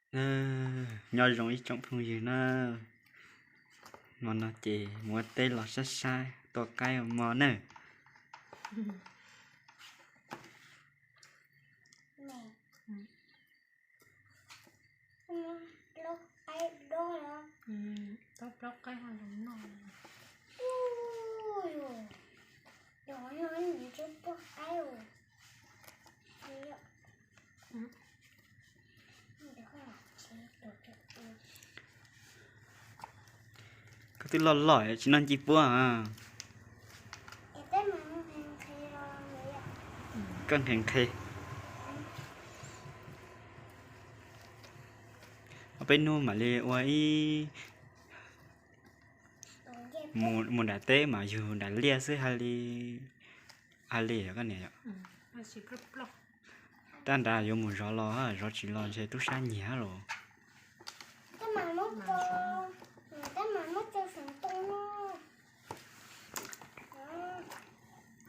Nyob zoo ib tsoom phooj ywg na, hmo no ces mus ua teb los sab sab tua qaib ua mov nawb. Koj twb loj loj tsis noj ncej puab a. Koj nqhis nqhis. Peb hnub mam li ua ib, mus nram teb mas yug nram liaj xwb hais li, hais li koj niam yom. Rab nrad yuav mus zov los, zov tsis los ntshe tub sab nyiag los.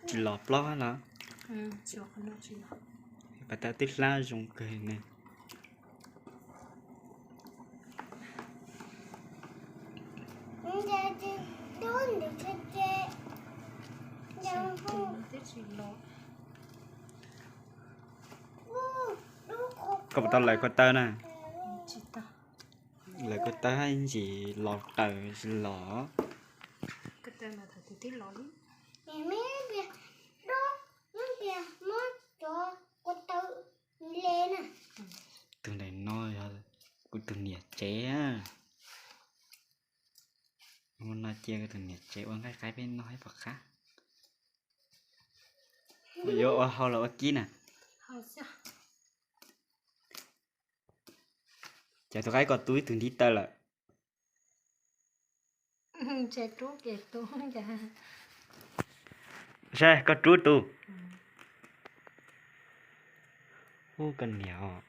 Tsis los plaub los. Pas tas twb hlab zoo kawg ne. Koj puas tau lawv ko taw na? Lawv ko taw haj ntsis los taws los. Tus ntawm no yog kuv tus niam tsev. Ua no cia kuv tus niam tsev ua nqaij qaib peb noj ib pom qab. Yuav ua hau los ua kib na? Ces tus qaib ko tub ib tug ntiv taw lawm. Saib koj rub tus. Ub, koj niam os.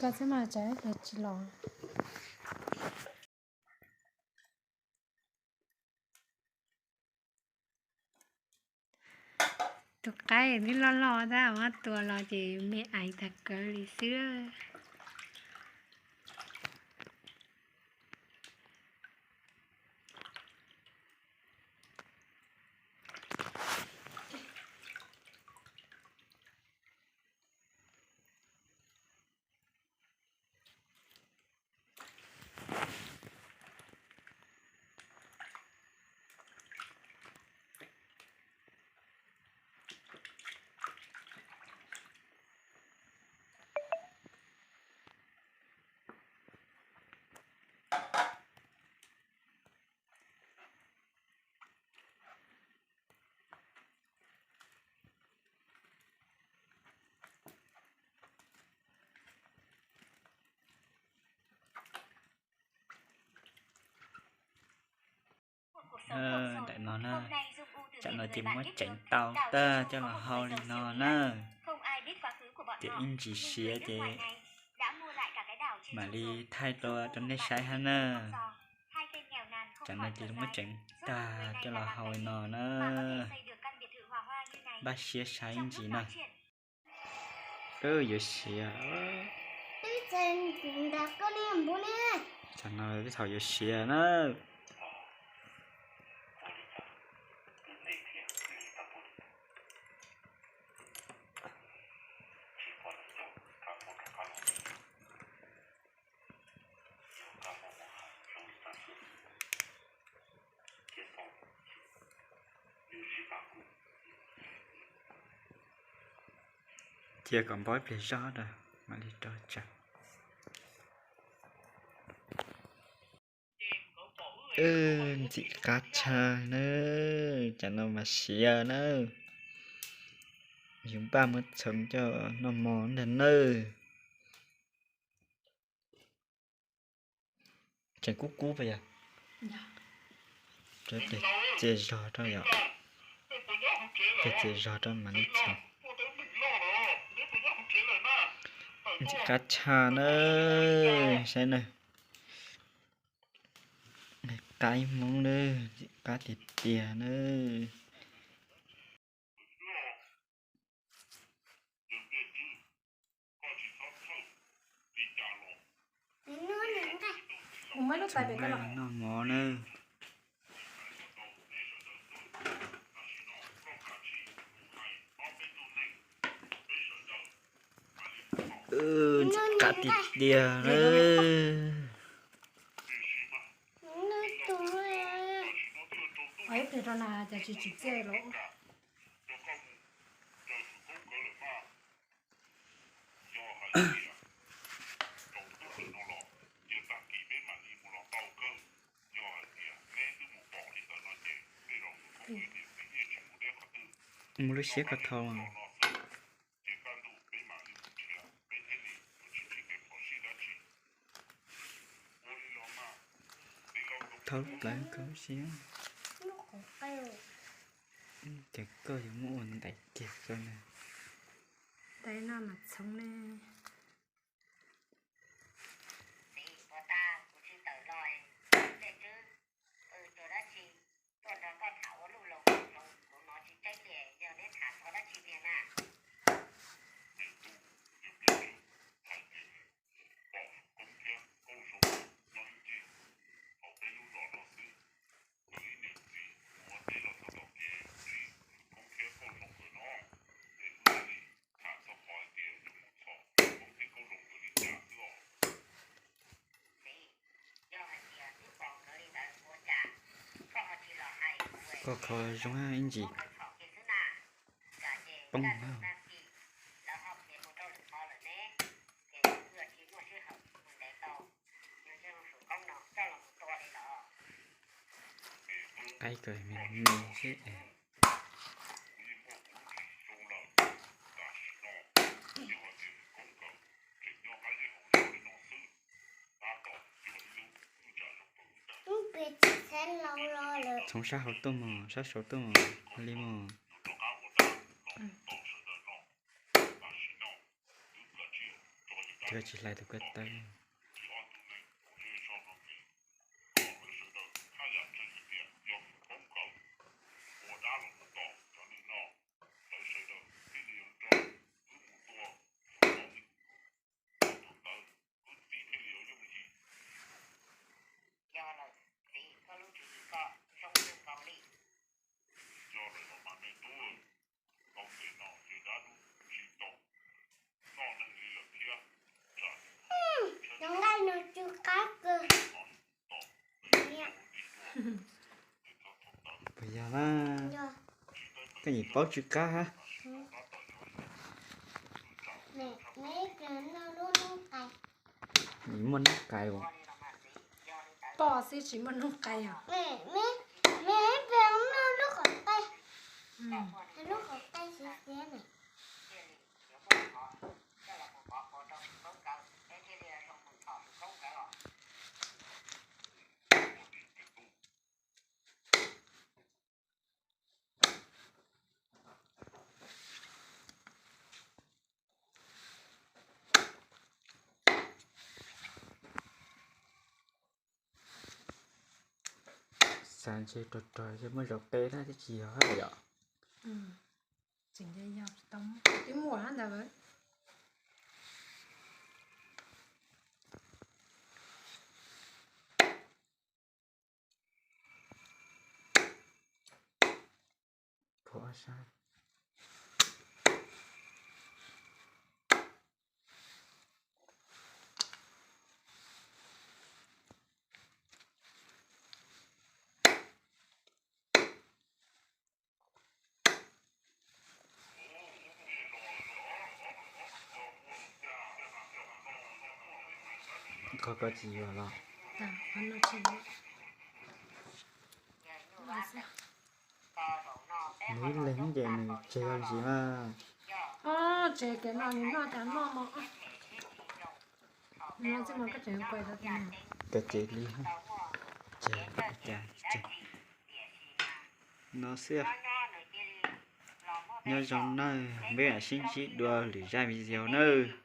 Koj xav mas tsam ib pliag tsis los. Tus qaib twb loj loj tab muab tua los ces me ais tag kawg li xwb. Ntawm no na, tsam no ces muab tseev tau tag coj los hau li no na. Ces ib ntsis siav ces mam li thaij rau rau nej saib hab na. Tsam no ces muab tseev tag coj los hau li no na. Npaj siab saib ib ntsis na. Yuav siav. Tsam no tej thaum yuav siav na. Cia kom npau ib pliag zog rau mam li rau tsam. Ntxim qab tshaj nawb, cas no mas siav nawb. Yus npaj muab txhoov coj noj mov ntag nawb. Tseem kub kub puas yog? Txias zog rau yom. Txias zog rau mam li txhoov. Ntxim qab tshaj nawb, saib nawb. Qaib Hmoob nawb, ntxim qab tiag tiag nawb. Noj mov nawb. Ntxim qab tiag tiag nawb. Ib pliag rau na cas tsis tsim txiaj los. Mus lub siab ko thau. Thau lub plawv ko lub siab. Ces koj yuav muab ua ntais kiag rau na. Ntais no mas txhoov ne. Txiv, puas tas kuv tsis tawm los, tej tswb, tus dab tsi tuaj nrog koj tham ua luj laus, kuv hnov tsis tseeb li, yog neb tham txog dab tsi tiag na? Koj kho zoo ib ntsis. Poob. Qaib ko me me xwb es. Txhoov sab hauv tuaj mog, sab saud tuaj mog li mog. Tsis hlais tus ko taw. Yog lawm txiv, koj lub tswv yim ko zoo kawg nkaus li. Zoo nqaij no tsw qab kawg. Puas yog na? Koj nyiam paub tsw qab hab. Nws muaj noob qais as. Poj xwb tsis muaj noob qais os. Xav ntshe rog rog ces muab zaum qe na, twb tsis yog hab yom. Tseem yog tsis tau, twb muaj hab ntawd. Qhov ko tsis yuav los? Nws ib leeg ces nws tseg ua ntsis mas. Tseg ces no nws noj cas noj no. Koj tsev li, tseg cas tseg no xwb. Nyob zoo nawb, peb mam sib ntsib dua lwm zaj video nawb.